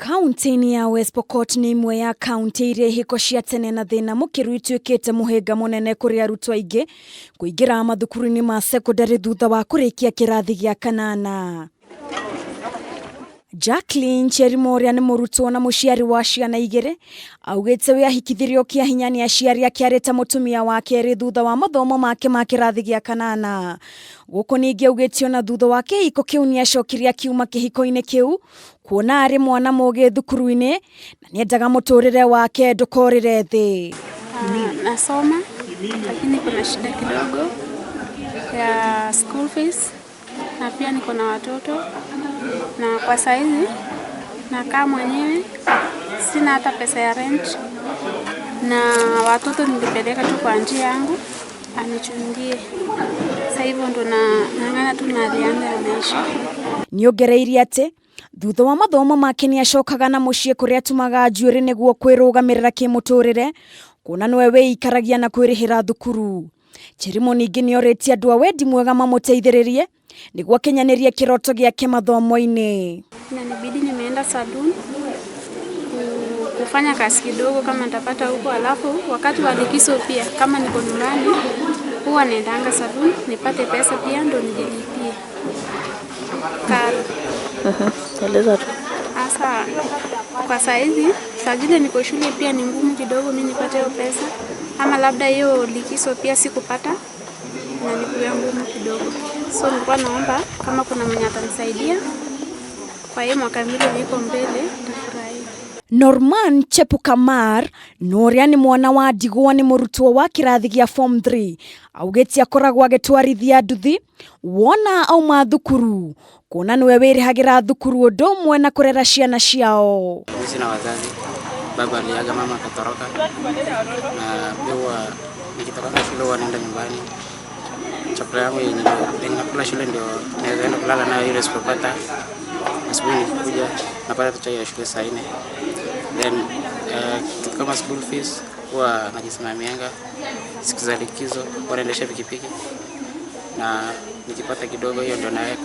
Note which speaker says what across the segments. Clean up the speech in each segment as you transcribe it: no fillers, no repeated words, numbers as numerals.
Speaker 1: Kaunti-inĩ ya West Pokot nĩ imwe ya kaunti iria ihiko cia tene na thĩna mũkĩru ituĩkĩte mũhĩnga mũnene kũrĩ arutwo aingĩ kũingĩra mathukuru-inĩ ma sekondarĩ thutha wa kũrĩkia kĩrathi gĩa kanana. Jacqueline Cherimo ũrĩa nĩ mũrutwo na mũciari wa ciana igĩrĩ augĩte we ahikithirio kĩa hinya nĩ aciari ake arĩ ta mũtumia wa kerĩ thutha wa mathomo make ma kĩrathi gĩa kanana. Gũkũ ningĩ augĩte ona thutha wa kĩhiko kĩu nĩ acokire akiuma kĩhiko-inĩ kĩu kuona arĩ mwana mũgĩ thukuru-inĩ na nĩendaga mũtũrĩre wake ndũkorĩre thĩ.
Speaker 2: Nasoma lakini kuna shida kidogo ya school fees na pia niko na watoto na kwa saizi nakaa mwenyewe, sina hata pesa ya rent, na watoto nilipeleka tu kwa njia yangu anichungie. Sasa hivyo ndo nang'ang'ana tu na hali yangu ya maisha.
Speaker 1: Nĩongereire atĩ thutha wa mathomo make nĩacokaga na mũciĩ kũrĩa atumaga njuĩrĩ nĩguo kwĩrũgamĩrĩra kĩmũtũrĩre kuona nĩwe wĩikaragia na kwĩrĩhĩra thukuru. Cherimo ningĩ nĩorĩtie andũ a wendi mwega mamũteithĩrĩrie nĩguo akinyanĩrie kĩroto gĩake mathomo-inĩ.
Speaker 2: Inanibidi nimeenda salon kufanya kazi kidogo kama nitapata huko, alafu wakati wa likizo pia kama niko nyumbani huwa naendanga salon nipate pesa pia ndo nijilipie karo.
Speaker 3: Eleza tu.
Speaker 2: Sasa kwa saizi saa zile niko shule pia ni ngumu kidogo mi nipate hiyo pesa, ama labda hiyo likizo pia sikupata na nikuwa ngumu kidogo. So nilikuwa naomba kama kuna mwenye atanisaidia kwa hiyo mwaka mbili niko mbele, nitafurahi.
Speaker 1: Norman Chepukamar na ũrĩa nĩ mwana wa ndigwa nĩ mũrutwo wa kĩrathi gĩa form 3 augĩte akoragwo agĩtwarithia nduthi wona auma thukuru kuona nĩwe wĩrĩhagĩra thukuru ũndũ ũmwe na kũrera ciana ciao.
Speaker 4: Mimi sina wazazi, baba aliaga, mama akatoroka, na pia huwa nikitoka shule huwa naenda nyumbani. Chakula yangu yenye nakula shule ndio naweza enda kulala nayo, ile sipopata asubuhi nikikuja napata tu chai ya shule saa 4. Then kitu kama school fees huwa najisimamianga. Siku za likizo huwa naendesha pikipiki na nikipata kidogo hiyo ndio naweka.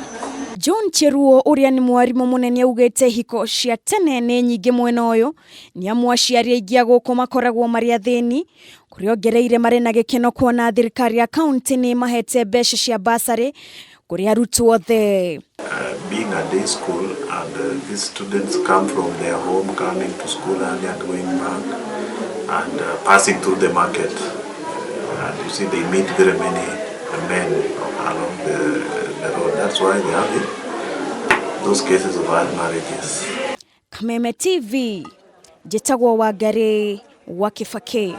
Speaker 1: John Cheruo ũrĩa nĩ mwarimũ mũnene augĩte hiko cia tene nĩ nyingĩ mwena ũyũ nĩ amu aciari aingĩ a gũkũ makoragwo marĩ athĩni kũrĩa ongereire marĩ na gĩkeno kuona thirikari ya kaunti nĩ ĩmahete mbeca cia basarĩ kũrĩ arutwo othe.
Speaker 5: Being a day school and these students come from their home, coming to school early and going back and passing through the market. And you see they meet very many men along the road. That's why they have it, those cases of early marriages.
Speaker 1: Kameme TV njĩtagwo Wangari wa Kĩbakĩ.